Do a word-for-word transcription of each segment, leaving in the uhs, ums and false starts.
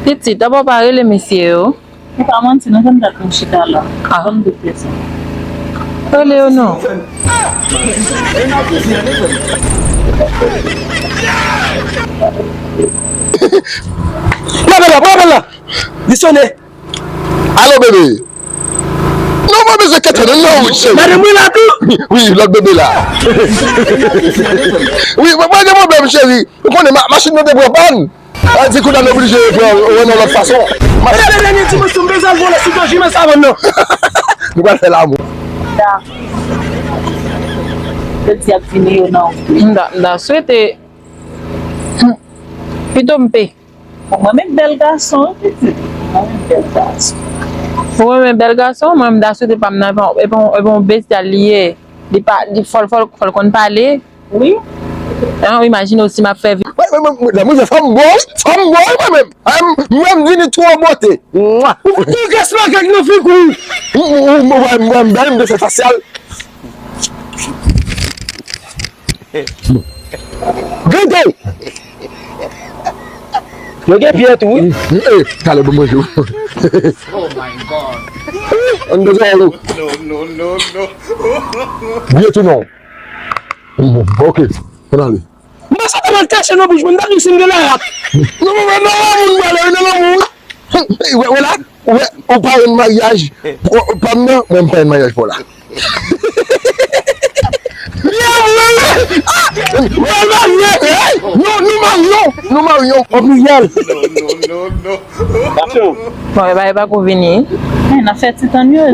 Pitit, apa w pa rele mesye yo? Se pa manti non, jan m t ap nan chita la. Ah. Ban m de pyès. Rele yo non. Pran apèl la, pran apèl la. Li sone. Alo, bebe. Non, mwen bezwen kèt non, non, wi, cheri. Madanm mwen la tou. Wi, lòt bebe la. Wi, mwen, mwen gen pwoblèm, cheri. Ou konnen, ma-, machin nou te pran pàn. A, di kounye a nou oblije pran, wè nan lòt fason. Gade dènye ti moso m bezwen al vole sou do jimen savann nan. Nou pral fè lamou. Da. Yo di ap vini yo nan. M ta, m ta swete. Pito m pe. Bon, mwen menm bèl gason, wi, pitit. Mwen menm bèl gason. Ou renmen bèl gason, mwen m ta swete pa m nan, e pa, e pa, e pa yon bestyal li ye. Li pa, li fò l, fò l, fò l konn pale. Wi. An, imajine w si m ap fè vi. Wi, wi, wi, wi, la, mwen, fanm bon, fanm bon, mwen menm. An, mwen, m vini twò bote. Mwa. Ou, ou ges makak nan figi w. Ou, ou, ou, mwen, mwen, mwen, m bèl, m te fè fasyal. Gade! Yo gen pye tou, wi. Eh, talè bon manje. Oh my God. Ann bezwen ou. No, no, no, no. Byen tou non. Mm, ok, ann ale. M pa sa ta mal kache nan bouch mwen, m ta di si m gen larat. Non, non, non, non, moun pale, non, non, moun. Wè, wè la, wè, ou parenn maryaj pa m nan, mwen m parenn maryaj pa w la. Li an mwen, ah! Mwen marye, hey! Nou, nou marye, nou marye. O pliryèl. Bon, e pa, e pa ko vini. Hey, n ap fè ti tann yo.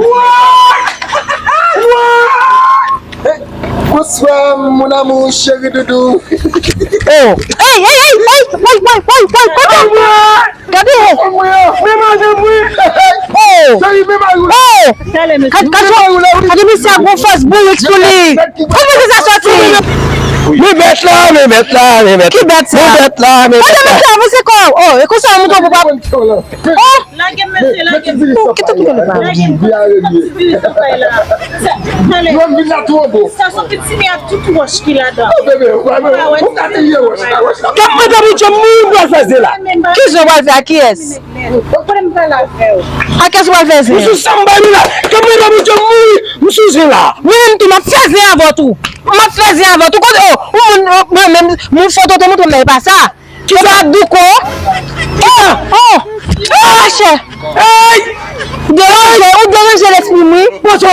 Bonswa, mon amour, chéri doudou. Oh! Hey, hey, hey, hey, hey, hey, hey, hey, kote? Gade! Men madanm mwen! Oh! Chéri, men mari w la! Oh! Gade, gade, gade misye a gon fòs bourik sou li! Kote misye sa soti? Men bèt la, men bèt la, men bèt la! Ki bèt sa? Men bèt la, men bèt la! Gade misye a avanse kò w! Oh, e konsa w montre w pou pa. Oh! Lage m, mesye, lage m. Kite, kite, kite. Lage m, kite, kite. Talè. Sa se yon ti mè ak tout wòch ki ladan. Ou ka te ye wòch la, wòch la. Kèt mwen, Bondye, mouri, m pral fè zen la. Ki jan w pral fè a kiyès? Ou konnen m pral avè w. A kiyès w pral fè zen? M sou sa m bay nou la. Kèt mwen, Bondye, mouri, m sou zen la. Mwen menm tou, m ap fè zen avè w tou. M ap fè zen avè w tou. Kote, oh, ou moun, oh, mwen menm, moun foto te montre m nan, e pa sa. Kisa? Douko. Oh, oh, oh, machè. Hey! Deranje, ou deranje lespri m, wi. Pozo,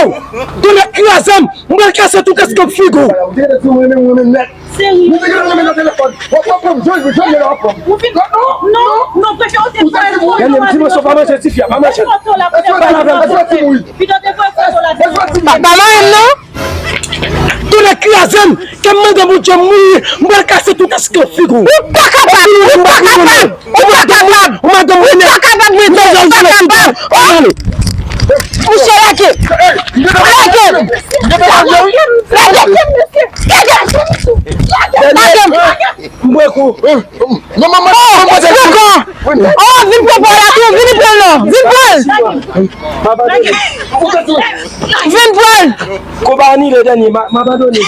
tonnè kraze m, m pral kase tout eskanp figi w. Ou te gentan di w renmen m, renmen m nèt. Serye? Ou te gentan renmen nan telefòn. W ap pran m, jwenn, jwenn lè w ap pran m. Ou vin, non, non, non, prefere w te pran. Gade m, ti moso pa manje, tifi a, pa manje. Pito te pran foto la. Pa, pa manje m, non. Tonnè kraze m, ke m mande Bondye mouri, m pral kase tout eskanp figi w. Ou pa kapab, ou pa kapab, ou pa kapab, ou pa kapab, ou pa kapab, mwen di w, ou pa kapab. Oh! Mouche lage. Lage. Lage. Lage. Lage. Lage. M pran kou. Non, manman, oh, manman, manman, manman. Oh, vin pran pa w la tou, vin pran l non, vin pran l. Vin pran l. Konpa anile dènye, m a, m abandone.